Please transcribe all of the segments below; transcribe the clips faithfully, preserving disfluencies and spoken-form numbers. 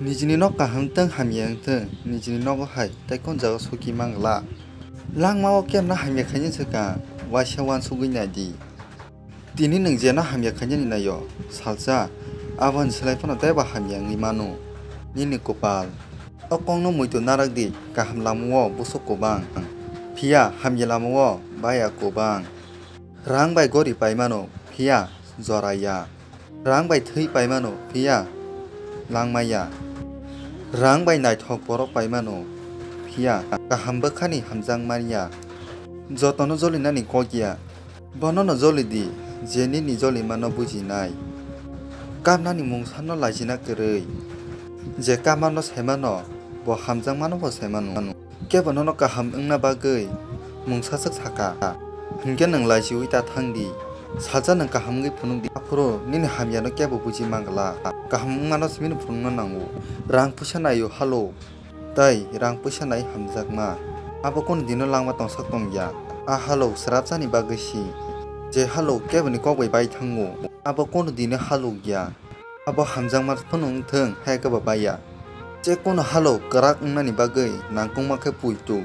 Nijini nok kaham wngthung hamya wngthung, nijini nogo hai tei kon jaga suki mangla. Langmao kebna hamya khainai swkang, waisa uansugwi naidi. Tini nwng jeno hamya khainani naio, salsa, aboni slai phano teibo hamya wngwi mano. Nini kopal. O kokno muitu narakdi, kaham lamao busuk kwbang, phiya hamya lamao baya kwbang. Rang bai gori paimano, phiya jora ya. Rang bai thwi paimano, phiya langma ya. Rang bai naithok borok paimano, phiya kaham bwkhani hamjak man ya. Jotono jolinani kok ya. Bonono joli di, je nini jolimano bujinai. Kapnani mungsano lachina kwrwi. Je kapmano saimano, bo hamjakmano bo saimano. Kebo nono kaham wngna bagwi mungsaswk saka, hinkhe nwng lachiui ta thang di. Salsa nwng kaham wngwi phunuk di, aphuru nini hamyano kebo buji mangla. Kaham wngmano simi phunukna nango. Rang puisa naio halo. Tai rang puisa nai hamjakma. Abo kunu dino langma tongsak tongya. A halok srapsani bagwi si. Je halok keboni kok bai bai thango. Abo kunu dino halok ya. Abo hamjakma phano wngthung hai kebo baiya. Je kunu halok kwrak wngnani bagwi nangkukma khe puitu.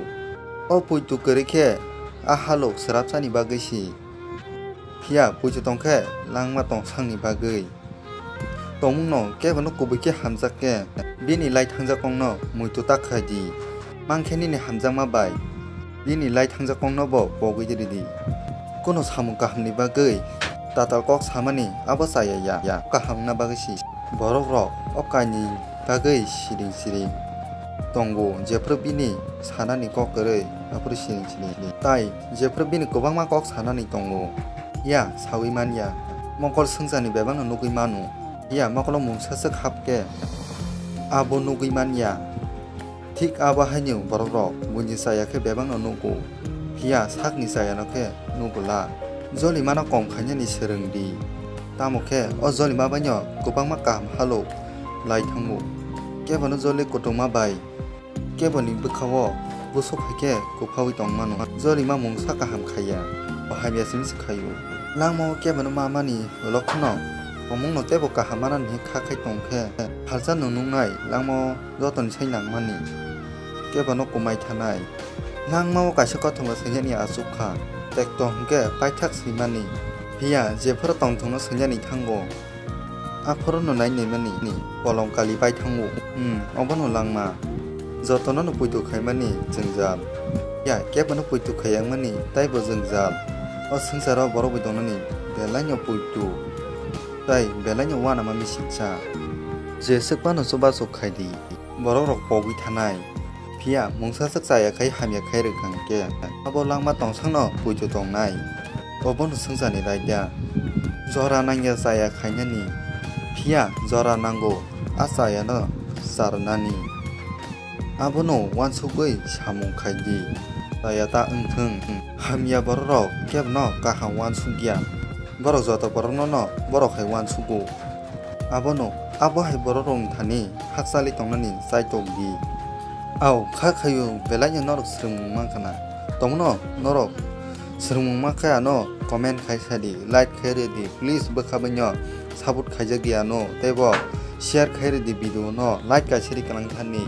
O puitu kwrwi khe a halok srapsani bagwi si. Phiya puitu tongkhe langma tongsakni bagwi. Tongmungno kebono kubui khe hamjak khe, bini lai thangjak kokno muitu ta khai di. Mankhe nini hamjakma bai bini lai thangjak kokno bo pogwi ridi. Kunu samung kahamni bagwi tatal kok samani abo chaya ya, ya kaham wngna bagwi si. Borok rok o kainwi bagwi siring siring tongo, jephru bini sanani kok kwrwi, aphuru siring siring. Tai jephru bini kwbangma kok sanani tongo, ya saui man ya. Mokol swngcharni bebakno nugwi mano, ya mokolo mungsa swk hap khe abo nugwi man ya. Thik abo haino borok rok buini chaya khe bebakno nugo, phiya sakni chayano khe nugo la. Jolimano kom khainani swrwng di, tamo khe o jolima baino kwbangma kaham halok lai thango. Kebono joli kutukma bai keboni bwkhao busuk hai khe kwphaui tongmano. Jolima mungsa kaham khaiya, o hamya simi se khaio. Langmao kebono mamani ulo phano tongmungno teibo kaham manani kha khai tong khe, phalsa nwng nuknai langmao jotoni sai nangmani. Kebono kumai thanai. Langmao kaisa kothoma sainyani achuk kha. Tekto hwnkhe paithak swimani. Phiya jephuru tongthokno sainyani thango. Aphuru no nai naimani. Kolong kali pai thango. Hmm, obono langma. Jotono no puitu khaimani jwngjal. Phiya kebono puitu khaiyangmani taibo jwngjal. O swngcharo borok bai tongnani belaino puitu. Tai belaino uanama misikcha. Je swkmano chubachu khaidi. Borok rok pogwi thanai. Phiya mungsa swk chaya khai hamya khai rwkha hwnkhe, abo langma tongsakno puitu tongnai. Obono swngcharni raida. Jora nangya chaya khainani. Phiya jora nango a chayano charwnani. Abono uansugwi samung khaidi. Chaya ta wngthung. Hamya borok rok kebono kaham uansukya. Borok joto borokno no borok hai uansugo. Abono, abo hai borok rokni thani hakchali tongnani chaitok di. Ao, kha khaio, belaino norok swrwngmung mankha na. Tongno norok swrwngmung mankha ano comment khai sadi, like khai rwdi, please bwkha baino support khaijak di ano, teibo share khai rwdi video no, like kaisa ri kwlang thani.